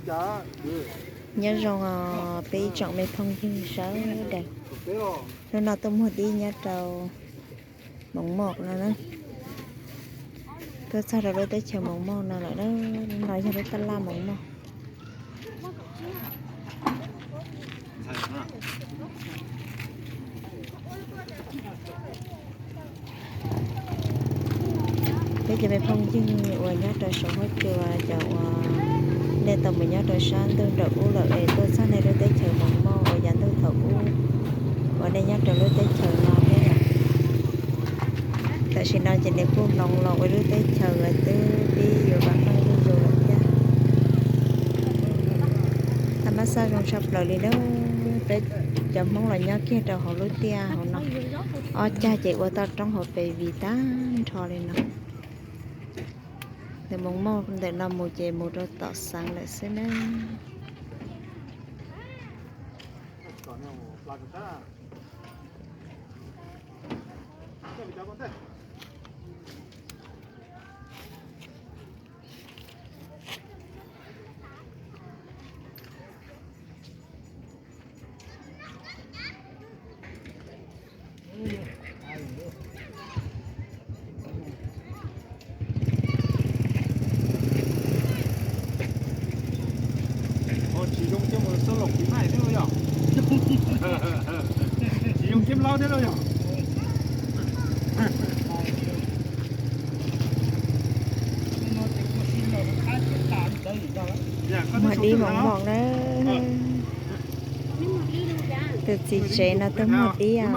Nyob zoo os peb ib tsoom me phooj ywg sawv daws. Hnub no tuaj muag dib nyob rau Moos Moj no na. Tuaj txog rau lub teb chaws Moos Moj no lawm na. No yog lub tab laj Moos Moj. Peb cov me phooj ywg uas nyob rau saum huab cua, cov uas nej tau mus nyob rau sab ntuj nraum ub lawm es tuaj txog nej lub teb chaws Moos Moj uas yav ntuj thaum ub uas nej nyob rau lub teb chaws no thiab yom. Tam sim no ces nws kuj hloov los ua lub teb chaws uas twb pib yuav vam meej zuj zus lawm thiab. Tab mas xaj zoo tshaj plaws li na. Peb cov Hmoob los nyob kiag rau hauv lub tiaj hauv no, ob cag ces ua toj roob hauv pes vim tag nrho li no. Nws Moos Moj ntawm no mus ces mus rau tom Xeev lawm xwb na. Tsis zoo coj mus xab laum tiv maij thiab lauj yog? Tsis zoo coj laub thiab lauj yog? Muag dib Moos Moj na. Tus txiv tsev no tuaj muag dib os.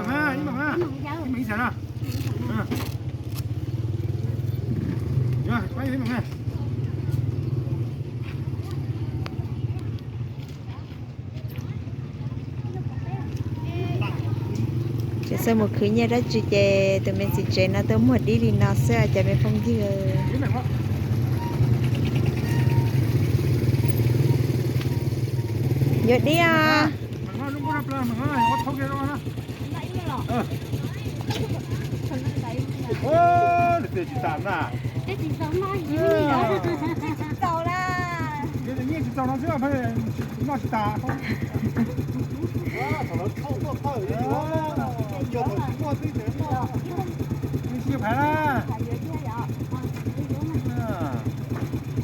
Tseem xav mus khwv nyiaj dab tsi ces tus me txiv tsev no tuaj muag dib li no xwb os cov me phooj ywg. Yuav dib os. Noj tsis tas. Nws tsis yog phaiv na.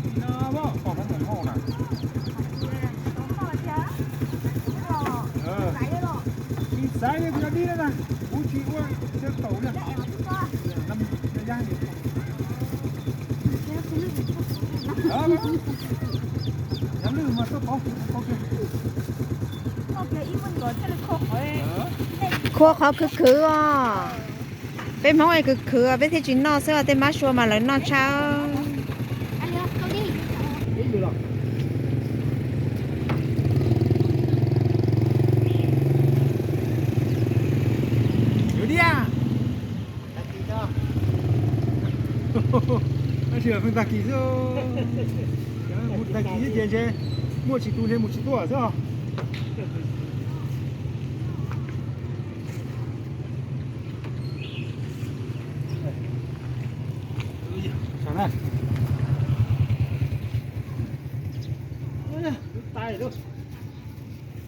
Tsis no, pom no mus hauj na. Tsis xaiv li kuv cov dib na, kuv tsis ua cov taum li. Khua qhov khwv khwv os. Peb Hmoob es khwv khwv os, peb thiaj tsis noj xwb os, tej mab sua mas lawv noj tshaj. Tab sis feem tag kis xwb, mus tag kis xwb ces ntshe muaj tsis tus ntshe mus tsis tuaj xwb os. Tais lawm.